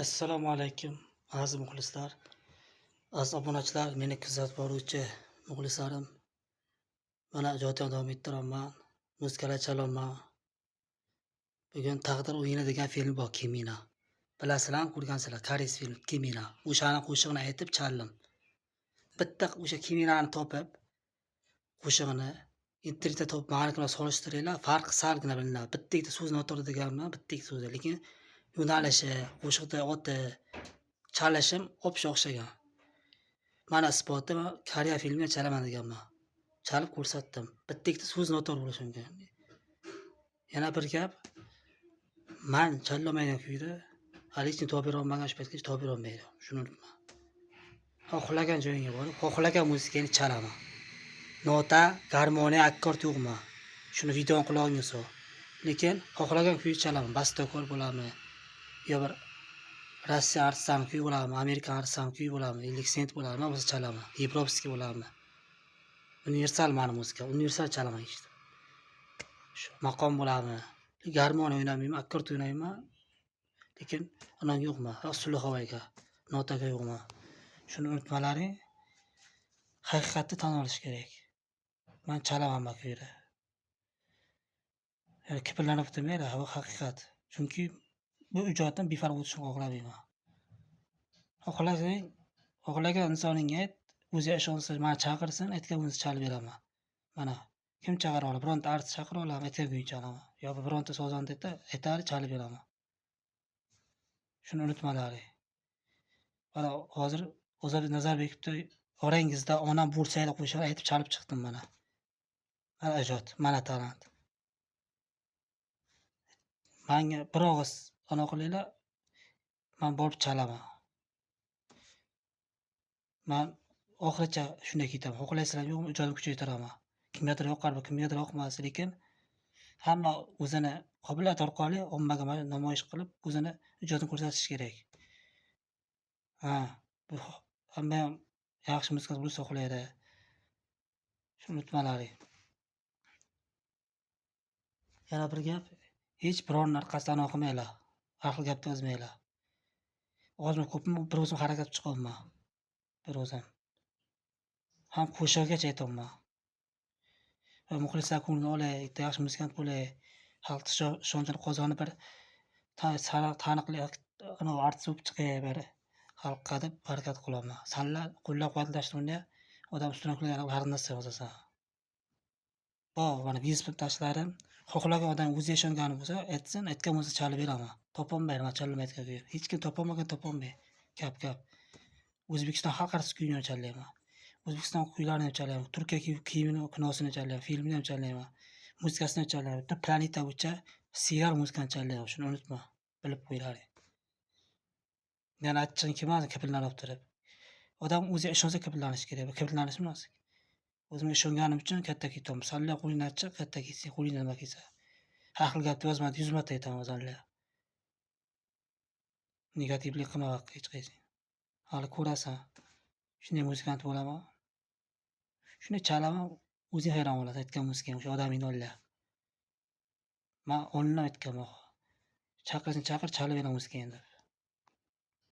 Assalomu alaykum, aziz muxlislar, aziz obunachilar, meni kuzatib boruvchi muxlislarim. Mana ijodimni davom ettiraman, musiqalar chalaman. Bugun "Taqdir o'yini" degan film bor, Kimina. Bilasizlarmi, ko'rgansizlar, koreys film Kimina. O'shani qo'shig'ini aytib chaldim. Bitta o'sha Kiminani topib, qo'shig'ini internetda topib, manikini bilan solishtiringlar, farqi salgina bilinadi. Bitta ikkita so'z noto'g'ri deganman, bitta ikkita so'zi, lekin yo'nalishi, qo'shiqda oti, chalishim o'psha o'xshagan. Mana isboti, man Koreya filmini chalaman deganman. Chalib ko'rsatdim. Bitta ikkita so'z noto'g'ri bo'lishi mumkin. Yana bir gap, man chalolmaydigan kuyni hali hech kim topib berolmagan, shu paytgacha topib berolmaydi. Shuni unutma. Xohlagan joyingga borib, xohlagan musikani chalaman. Nota, garmoniya, akkord yo'qmi? Shuni videoni qulog'ingga sol. Lekin xohlagan kuyni chalaman. Bastakor bo'ladimi yo bir Rossiya artistlarning kuyi bo'ladimi, Amerika artistlarning kuyi bo'ladimi, 50 Cent bo'ladimi, nima bo'lsa chalaman. Европский bo'ladimi. Universal mani muzika, universal chalaman eshitib. Shu maqom bo'ladimi? Garmoniya o'ynamayman, akkord o'ynayman. Lekin anavi yo'qmi? Слуховойga, notaga yo'qmi? Shuni unutmalaring. Haqiqatni tan olish kerak. Man chalaman bu kuyni. Ya'ni kiprlanib o'tirmanglar, bu haqiqat. Chunki bu ijoddan befarq o'tishni xohlamayman. Xohlasang, xohlagan insoningga ayt, o'ziga ishonsa, mani chaqirsin, aytgan bo'lsa chalib beraman. Mana kim chaqira oladi? Bironta artist chaqira oladimi? Aytgan kuyini chalaman. Yo bironta sozanda aytadi, chalib beraman. Shuni unutmalaring. Mana hozir Ozodbek Nazarbekovni "Orangizda onam bo'lsaydi" qo'shig'ini aytib chalib chiqdim mana. Mana ijod, mana talant. Manga bir og'iz anaqa qilinglar, man borib chalaman. Man oxiricha shunday ketaman. Xohlaysizlarmi, yo'qmi, ijodimni kuchaytiraman. Kimgadir yoqar, kimgadir yoqmas, lekin hamma o'zini qobiliyati orqali ommaga namoyish qilib, o'zini ijodini ko'rsatishi kerak. Ha, bu hammayam yaxshi muzikant bo'lsa xohlaydi. Shuni unutmalaring. Yana bir gap, hech birovning orqasidan anaqa qilmanglar. Har xil gap yozmanglar. Ozmi, ko'pmi, bir o'zim harakat qilib chiqyapman. Bir o'zim. Ham qo'shig'igacha aytyapman. Va muxlislar ko'nglini olay, bitta yaxshi muzikant bo'lay, xalq ishonchini qozonib, bir taniqli anavi artist bo'lib chiqay bir xalqqa deb harakat qilyapman. Sanlar qo'llab-quvvatlashni o'rniga odam ustidan kulgan har narsa yozasan. Bor, mana vizit tashlarim. Xohlagan odam o'ziga ishongani bo'lsa, aytsin, aytgan bo'lsa chalib beraman. Topolmaydi man chalolmayotgan kuyi. Hech kim topolmagan, topolmaydi. Gap gap. O'zbekiston xalq artisti kuyini ham chalayman. O'zbekiston kuylarini ham chalayman. Turkiya kiyimini, kinosini chalayman, filmini ham chalayman. Muzikasini ham chalayman. Butun planeta bo'yicha serial muzikani chalayman. Shuni unutma. Bilib qo'ylaring. Yana achchig'ing kelmasin kiprlanib turib. Odam o'ziga ishonsa kiprlanishi kerak. Bu kiprlanish emas. O'zimga ishonganim uchun katta ketyapman. Sanlar qo'lingdan chiq, katta ketsang, qo'lingdan nima kelsa. Har xil gapni yozma, 100 marta aytaman sanlar. Negativlik qilma hech qaysi. Hali ko'rasan. Shunday muzikant bo'laman. Shunday chalaman, o'zing hayron qolasan aytgan muzikang o'sha odamingni oldiga. Man oldindan aytganman. Chaqirsang chaqir, chalib beraman muzikangni deb.